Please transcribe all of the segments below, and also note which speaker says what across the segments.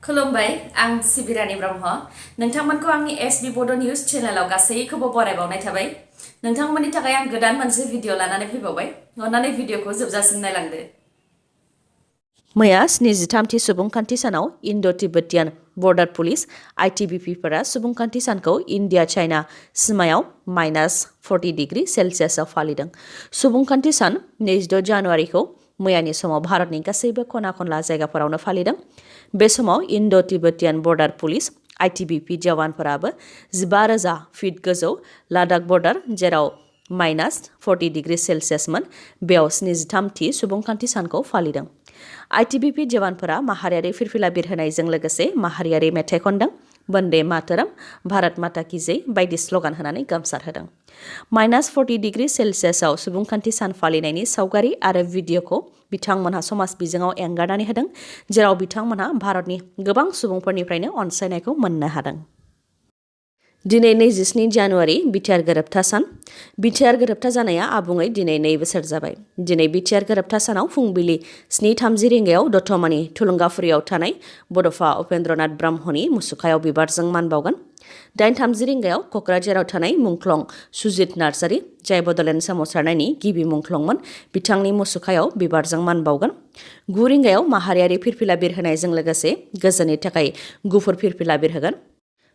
Speaker 1: खुलुमबाय आं सिबिरानि ब्रह्म नोंथांमोनखौ आंनि एसबी बडो न्यूज चेनेलाव गासैखौबो बरायबावनाय थाबाय नोंथांमोननि थाखाय आं गोदान मोनसे भिडिअ लानानै फैबावबाय अन्नानै भिडिअखौ जोबजासिम नायलांदो मैया 73थि सुबुंखान्थि सानाव इन्डो तिब्बतियान बर्डार पुलिस आईटीबीपीफोरा सुबुंखान्थि सानखौ इन्डिया चाइना सीमायाव -40°C फालिदों सुबुंखान्थि सान 26 जानुवारिखौ मैयानि समाव भारतनि गासैबो खना खनला जायगाफोरावनो फालिदों बे समाव Indo Tibetan border police ITBP जवानफोराबो 15,000 फिट गोजौ लादाख बर्डार जेराव -40°C मोन बेयाव 73थि सुबुंखान्थि सानखौ फालिदों आईटीबीपी जवानफोरा माहारियारि फिरफिला बिरहोनायजों लोगोसे माहारियारि मेथाइ खनदों वन्दे मातरम भारत माता की जय बायदि स्लगान होनानै गोमसार होदों -40°C आव सुबुंखान्थि सान फालिनायनि सावगारि आरो भिडिअखौ बिथांमोनहा समाज बिजोङाव एंगारनानै होदों जेराव बिथांमोनहा भारतनि गोबां सुबुंफोरनिफ्रायनो अनसायनायखौ मोननो हादों दिनै 27 जानुवारि BTR गोरोबथा सान BTR गोरोबथा जानाया आबुङै दिनै 2 बोसोर जाबाय दिनै BTR गोरोबथा सानाव फुंबिलि 7:30 रिंगायाव दतमानि थुलुंगाफुरियाव थानाय बड'फा उपेन्द्रनाथ ब्रह्मनि मुसुखायाव बिबारजों मान बावगोन 8:30 रिंगायाव क'क्राझाराव थानाय मुंख्लं सुजित नार्जारी जाय बड'लेण्ड सोमावसारनायनि गिबि मुंख्लंमोन बिथांनि मुसुखायाव बिबारजों मान बावगोन 9 रिंगायाव माहारियारि फिरफिला बिरहोनायजों लोगोसे गोजोननि थाखाय गुफुर फिरफिला बिरहोगोन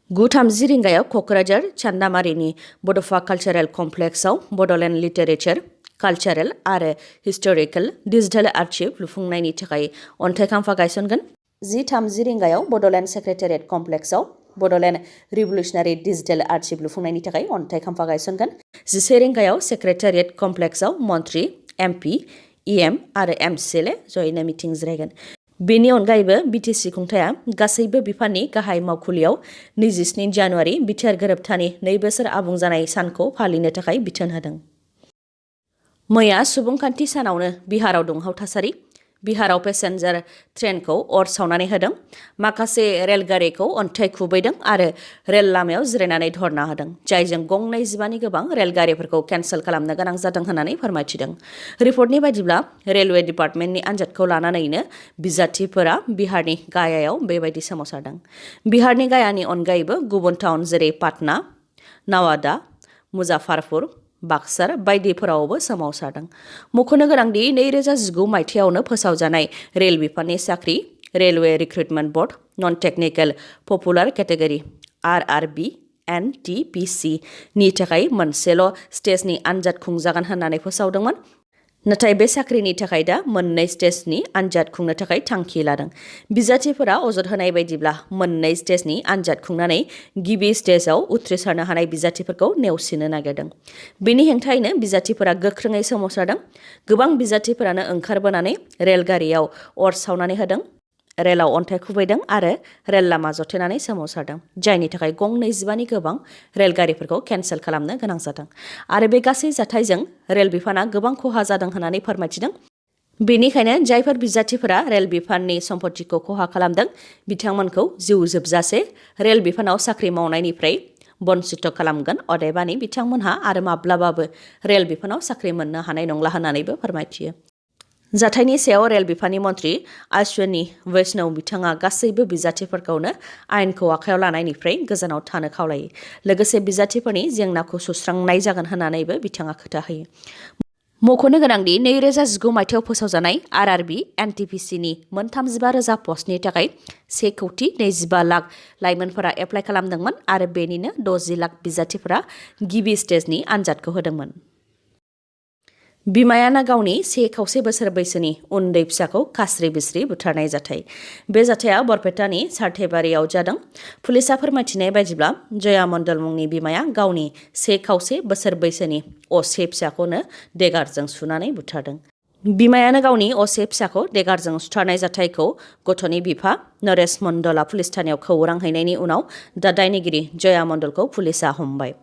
Speaker 1: 9:30 रिंगायाव क'क्राझार चान्दामारिनि बड'फा कालचारेल कमप्लेक्सआव बड'लेण्ड लिटारेचार कालचारेल आरो हिस्ट'रिकेल डिजिटेल आर्चिभ लुफुंनायनि थाखाय अन्थाइ खाम्फा गायसनगोन 10:30 रिंगायाव बड'लेण्ड सेक्रेटारियेट कमप्लेक्सआव बड'लेण्ड रिभलुसनारि डिजिटेल आर्चिभ लुफुंनायनि थाखाय अन्थाइ खाम्फा गायसनगोन 11 रिंगायाव सेक्रेटारियेट कमप्लेक्सआव मन्त्रि एमपि इएम आरो एमसिएलए जयैनो मिटिं जिरायगोन बेनि अनगायैबो बिटिसि खुंथाया गासैबो बिफाननि गाहाय मावखुलियाव 27 जानुवारि BTR गोरोबथानि 2 बोसोर आबुं जानाय सानखौ फालिनो थाखाय बिथोन होदों मैया सुबुंखान्थि सानावनो बिहाराव दुंहाव थासारि बिहाराव पेसेन्जार ट्रेनखौ अर सावनानै होदों माखासे रेलगारिखौ अन्थाइ खुबैदों आरो रेल लामायाव जिरायनानै धरना होदों जायजों गंनै जिबानि गोबां रेलगारिफोरखौ केन्सेल खालामनो गोनां जादों होननानै फोरमायथिदों रिपर्टनि बायदिब्ला रेलवे डिपार्टमेन्टनि आनजादखौ लानानैनो बिजाथिफोरा बिहारनि गायायाव बेबायदि सोमावसारदों बिहारनि गायानि अनगायैबो गुबुन टाउन जेरै पाटना नावादा मुजाफारपुर बाक्सार बायदिफोरावबो सोमावसारदों मख'नो गोनांदि 2019 मायथाइयावनो फोसावजानाय रेल बिफाननि साख्रि railway recruitment board non technical popular category RRB NTPC नि थाखाय मोनसेल' स्टेजनि आनजाद खुंजागोन होननानै फोसावदोंमोन नाथाय बे साख्रिनि थाखाय दा मोननै स्टेजनि आनजाद खुंनो थाखाय थांखि लादों बिजाथिफोरा अजद होनाय बायदिब्ला मोननै स्टेजनि आनजाद खुंनानै गिबि स्टेजआव उथ्रिसारनो हानाय बिजाथिफोरखौ नेवसिनो नागिरदों बेनि हेंथायैनो बिजाथिफोरा गोख्रोङै सोमावसारदों गोबां बिजाथिफोरानो ओंखारबोनानै रेलगारियाव अर सावनानै होदों रेलाव अन्थाइ खुबैदों आरो रेल लामा जथेनानै सोमावसारदों जायनि थाखाय गंनै जिबानि गोबां रेलगारिफोरखौ केन्सेल खालामनो गोनां जादों आरो बे गासै जाथायजों रेल बिफाना गोबां खहा जादों होननानै फोरमायथिदों बेनिखायनो जायफोर बिजाथिफोरा रेल बिफाननि सम्पथिखौ खहा खालामदों बिथांमोनखौ जिउ जोबजासे रेल बिफानाव साख्रि मावनायनिफ्राय बन्सित खालामगोन अदेबानि बिथांमोनहा आरो माब्लाबाबो रेल बिफानाव साख्रि मोननो हानाय नंला होननानैबो फोरमायथियो जाथायनि सायाव रेल बिफाननि मन्त्रि अश्विनी वैष्णव बिथाङा गासैबो बिजाथिफोरखौनो आयेनखौ आखायाव लानायनिफ्राय गोजानाव थानो खावलायो लोगोसे बिजाथिफोरनि जेंनाखौ सुस्रांनाय जागोन होननानैबो बिथाङा खोथा होयो मख'नो गोनांदि 2019 मायथाइयाव फोसावजानाय RRB NTPC नि 35,000 पस्टनि थाखाय 1,25 लाख लाइमोनफोरा एप्लाइ खालामदोंमोन आरो बेनिनो 60 लाख बिजाथिफोरा गिबि स्टेजनि आनजादखौ होदोंमोन बिमायानो गावनि 1.5 बोसोर बैसोनि उन्दै फिसाखौ खास्रि बिस्रि बुथारनाय जाथाय बे जाथाया बरपेटानि सार्थेबारियाव जादों पुलिसा फोरमायथिनाय बायदिब्ला जया मण्डल मुंनि बिमाया गावनि 1.5 बोसोर बैसोनि असे फिसाखौनो देगारजों सुनानै बुथारदों बिमायानो गावनि असे फिसाखौ देगारजों सुथारनाय जाथायखौ गथ'नि बिफा नरेश मण्डला पुलिस थानायाव खौरां हैनायनि उनाव दा दायनिगिरि जया मण्डलखौ पुलिसा हमबाय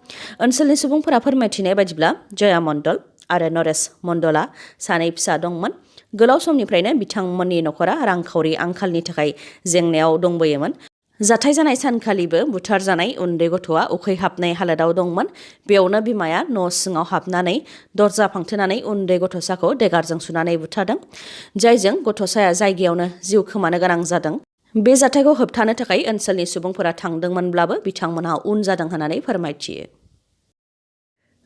Speaker 1: ओनसोलनि सुबुंफोरा फोरमायथिनाय बायदिब्ला जया मण्डल आरो नरेश मण्डला सानै फिसा दंमोन गोलाव समनिफ्रायनो बिथांमोननि नखरा रांखावरि आंखालनि थाखाय जेंनायाव दंबोयोमोन जाथाय जानाय सानखालिबो बुथारजानाय उन्दै गथ'आ उखैहाबनाय हालोदाव दंमोन बेयावनो बिमाया न' सिङाव हाबनानै दरजा फांथेनानै उन्दै गथ'साखौ देगारजों सुनानै बुथारदों जायजों गथ'साया जायगायावनो जिउ खोमानो गोनां जादों बे जाथायखौ होबथानो थाखाय ओनसोलनि सुबुंफोरा थांदोंमोनब्लाबो बिथांमोनहा उन जादों होननानै फोरमायथियो।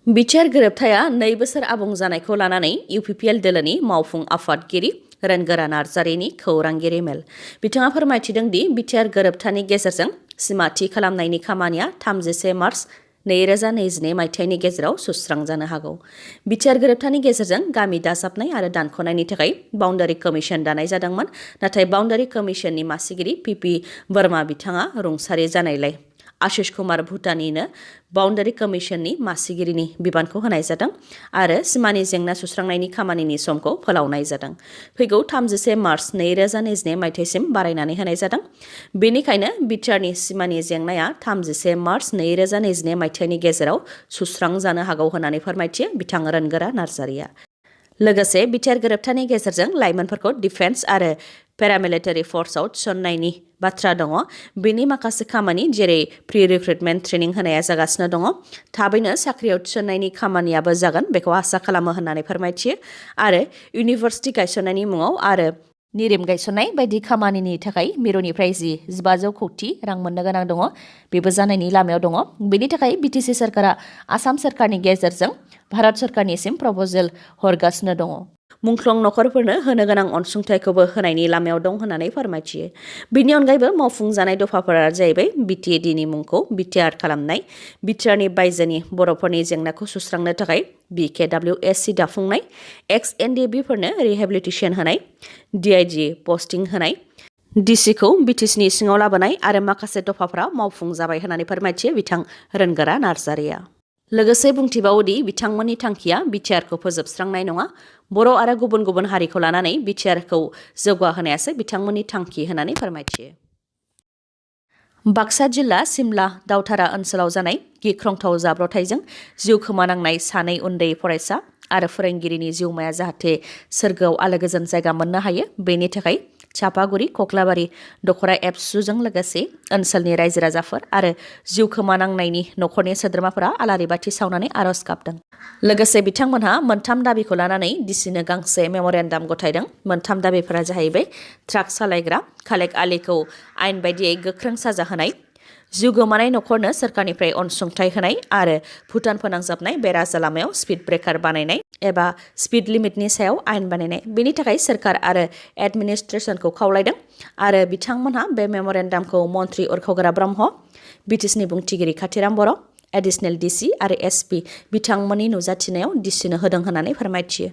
Speaker 1: BTR गोरोबथाया 2 बोसोर आबुं जानायखौ लानानै UPPL दोलोनि मावफुं आफादगिरि रोनगोरा नार्जारिनि खौरांगिरि मेल। बिथाङा फोरमायथिदों दि BTR गोरोबथानि गेजेरजों सिमा थि खालामनायनि खामानिया 31 मार्च 2022 मायथाइनि गेजेराव सुस्रांजानो हागौ। BTR गोरोबथानि गेजेरजों गामि दाजाबनाय आरो दानख'नायनि थाखाय बाउन्डारि कमिसन दानाय जादोंमोन, नाथाय बाउन्डारि कमिसननि मासिगिरि PP वर्मा बिथाङा रुंसारि जानायलाय आशिष कुमार भुटानिनो बाउन्डारि कमिसननि मासिगिरिनि बिबानखौ होनाय जादों आरो सिमानि जेंना सुस्रांनायनि खामानिनि समखौ फोलावनाय जादों। फैगौ 31 मार्च 2022 मायथाइसिम बारायनानै होनाय जादों। बेनिखायनो BTRनि सिमानि जेंनाया 31 मार्च 2022 मायथाइनि गेजेराव सुस्रांजानो हागौ होननानै फोरमायथियो बिथां रोनगोरा नार्जारिया। लोगोसे BTR गोरोबथानि गेजेरजों लाइमोनफोरखौ डिफेन्स आरो पेरामिलिटारि फर्सआव थिसननायनि बाथ्रा दङ। बेनि माखासे खामानि जेरै प्रि रिक्रुटमेन्ट ट्रेनिं होनाया जागासिनो दङ। थाबैनो साख्रियाव थिसननायनि खामानियाबो जागोन बेखौ आसा खालामो होननानै फोरमायथियो आरो इउनिभार्सिटि गायसननायनि मुङाव आरो निरिम गायसननाय बायदि खामानिनि थाखाय मिरुनिफ्राय 1500 कौटि रां मोननो गोनां दङ बेबो जानायनि लामायाव दङ। बेनि थाखाय BTC सरकारा आसाम सरकारनि गेजेरजों भारत सरकारनिसिम प्रप'जेल हरगासिनो दङ। मुंख्लं नखरफोरनो होनो गोनां अनसुंथाइखौबो होनायनि लामायाव दं होननानै फोरमायथियो। बेनि अनगायैबो मावफुंजानाय दफाफोरा जाहैबाय BTADनि मुंखौ BTR खालामनाय, BTRनि बायजोनि बर'फोरनि जेंनाखौ सुस्रांनो थाखाय BKWSC दाफुंनाय, XNDBफोरनो रिहेबिलिटेसन होनाय, DIG पस्टिं होनाय, DCखौ BTCनि सिङाव लाबोनाय आरो माखासे दफाफोरा मावफुंजाबाय होननानै फोरमायथियो बिथां रोनगोरा नार्जारिया। लोगोसे बुंथिबावोदि बिथांमोननि थांखिया BTRखौ फोजोबस्रांनाय नङा, बर' आरो गुबुन गुबुन हारिखौ लानानै BTRखौ जौगाहोनायासो बिथांमोननि थांखि होननानै फोरमायथियो। बाक्सा जिल्ला सिमला दावथारा ओनसोलाव जानाय गिख्रंथाव जाब्रबथायजों जिउ खोमानांनाय 2 उन्दै फरायसा आरो फोरोंगिरिनि जिउमाया जाहाथे सोरगोआव आलोगोजोन जायगा मोननो हायो, बेनि थाखाय चापागुरि, कक्लाबारि, दखरा एबसुजों लोगोसे ओनसोलनि रायजो राजाफोर आरो जिउ खोमानांनायनि नखरनि सोद्रोमाफोरा आलारि बाथि सावनानै आरज गाबदों। लोगोसे बिथांमोनहा 3 दाबिखौ लानानै DCनो गांसे मेम'रेन्डाम गथायदों। 3 दाबिफोरा जाहैबाय ट्राक सालायग्रा खालेक आलीखौ आयेन बायदियै गोख्रों साजा होनाय, जिउ गोमानाय नखरनो सोरखारनिफ्राय अनसुंथाइ होनाय आरो भुटान फोनांजाबनाय बे राजा लामायाव स्पिड ब्रेकार बानायनाय एबा स्पिड लिमिटनि सायाव आयेन बानायनाय। बेनि थाखाय सोरखार आरो एडमिनिस्ट्रेसनखौ खावलायदों आरो बिथांमोनहा बे मेम'रेन्डामखौ मन्त्रि उरखावग्रा ब्रह्म, BTCनि बुंथिगिरि खाथिराम बर', एडिशनेल DC आरो SP बिथांमोननि नुजाथिनायाव DCनो होदों होननानै फोरमायथियो।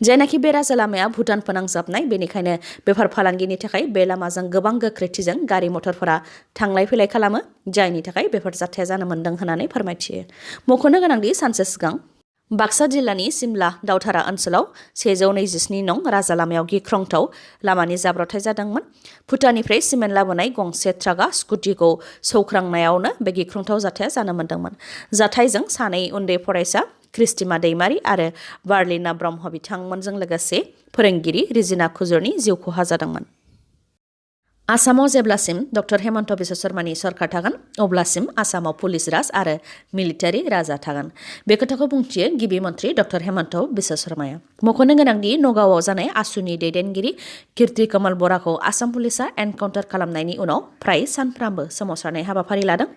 Speaker 1: जायनाखि बे राजा लामाया भुटान फोनांजाबनाय, बेनिखायनो बेफार फालांगिनि थाखाय बे लामाजों गोबां गोख्रैथिजों गारि मटरफोरा थांलाय फैलाय खालामो, जायनि थाखाय बेफोर जाथाया जानो मोन्दों होननानै फोरमायथियो। मख'नो गोनांदि सानसे सिगां बाक्सा जिल्लानि सिमला दावथारा ओनसोलाव 127 नं राजा लामायाव गिख्रंथाव लामानि जाब्रबथाय जादोंमोन। भुटाननिफ्राय सिमेन्ट लाबोनाय गंसे ट्राकआ स्कुटिखौ सौख्रांनायावनो बे गिख्रंथाव जाथाया जानो मोन्दोंमोन। जाथायजों 2 उन्दै फरायसा क्रिस्टिमा दैमारि आरो बार्लिना ब्रह्म बिथांमोनजों लोगोसे फोरोंगिरि रिजिना खुजुरनि जिउ खहा जादोंमोन। आसामाव जेब्लासिम डक्टर हेमन्त बिश्व शर्मानि सरकार थागोन, अब्लासिम आसामाव पुलिस राज आरो मिलिटारि राजा थागोन। बे खोथाखौ बुंथियो गिबि मन्त्रि डक्टर हेमन्त बिश्व शर्माया। मख'नो गोनांदि नगावआव जानाय आसुनि दैदेनगिरि कीर्ति कमल बराखौ आसाम पुलिसआ एनकाउन्टार खालामनायनि उनाव फ्राय सानफ्रामबो सोमावसारनाय हाबाफारि लादों।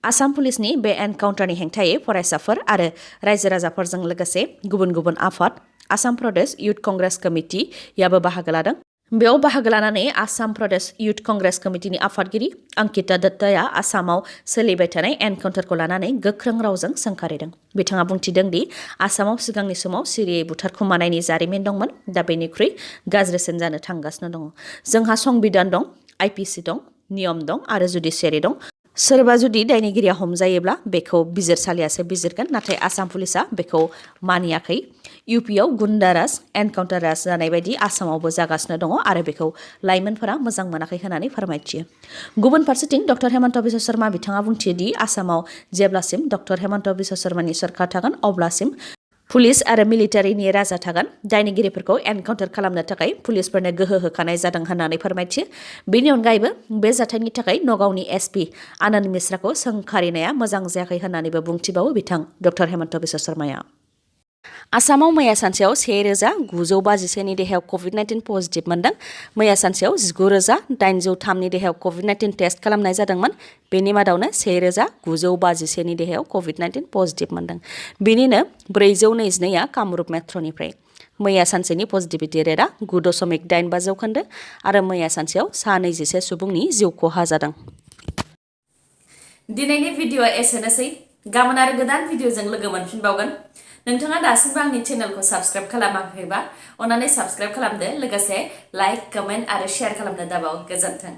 Speaker 1: आसाम पुलिसनि बे एनकाउन्टारनि हेंथायै फरायसाफोर आरो रायजो राजाफोरजों लोगोसे गुबुन गुबुन आफाद, आसाम प्रदेश इयुथ कंग्रेस कमिटियाबो बाहागो लादों। बेयाव बाहागो लानानै आसाम प्रदेश इयुथ कंग्रेस कमिटिनि आफादगिरि अंकिता दत्तया आसामाव सोलिबाय थानाय एनकाउन्टारखौ लानानै गोख्रों रावजों सोंखारिदों। बिथाङा बुंथिदों दि आसामाव सिगांनि समाव सिरियै बुथारखुमानायनि जारिमिन दंमोन, दा बेनिख्रुइ गाज्रिसिन जानो थांगासिनो दङ। जोंहा संबिधान दं, IPC दं, नियम दं आरो जुडिसियारि दं। सोरबा जुदि दायनिगिरिया हमजायोब्ला बेखौ बिजिरसालियासो बिजिरगोन, नाथाय आसाम पुलिसआ बेखौ मानियाखै। UPआव गुन्डाराज, एनकाउन्टार राज जानाय बायदि आसामावबो जागासिनो दङ आरो बेखौ लाइमोनफोरा मोजां मोनाखै होननानै फोरमायथियो। गुबुन फारसेथिं डक्टर हेमन्त बिश्व शर्मा बिथाङा बुंथियो दि आसामाव जेब्लासिम डक्टर हेमन्त बिश्व शर्मानि सरकार थागोन, अब्लासिम पुलिस आरो मिलिटारिनि राजा थागोन। दायनिगिरिफोरखौ एनकाउन्टार खालामनो थाखाय पुलिसफोरनो गोहो होखानाय जादों होननानै फोरमायथियो। बेनि अनगायैबो बे जाथायनि थाखाय नगावनि SP आनन्द मिश्राखौ सोंखारिनाया मोजां जायाखै होननानैबो बुंथिबावो बिथां डक्टर हेमन्त बिश्व शर्माया। आसामाव मैया सानसेयाव 1952 नि देहायाव कभिड-19 पजिटिभ मोनदों। मैया सानसेयाव 19,803 नि देहायाव कभिड-19 टेस्ट खालामनाय जादोंमोन। बेनि मादावनो 1952 नि देहायाव कभिड-19 पजिटिभ मोनदों। बिनिनो 422आ कामरुप मेट्र'निफ्राय। मैया सानसेनि पजिटिभिटि रेटआ 9.85 जौखोन्दो आरो मैया सानसेयाव 121 सुबुंनि जिउ खहा जादों। दिनैनि भिडिअ'आ एसेनोसै। गाबोन आरो गोदान भिडिअ'जों लोगो मोनफिनबावगोन। नोंथाङा दासिमबो आंनि चेनेलखौ साबस्क्राइब खालामाखैबा अन्नानै साबस्क्राइब खालामदो, लोगोसे लाइक, कमेन्ट आरो शेयार खालामनो दाबाव। गोजोन्थों।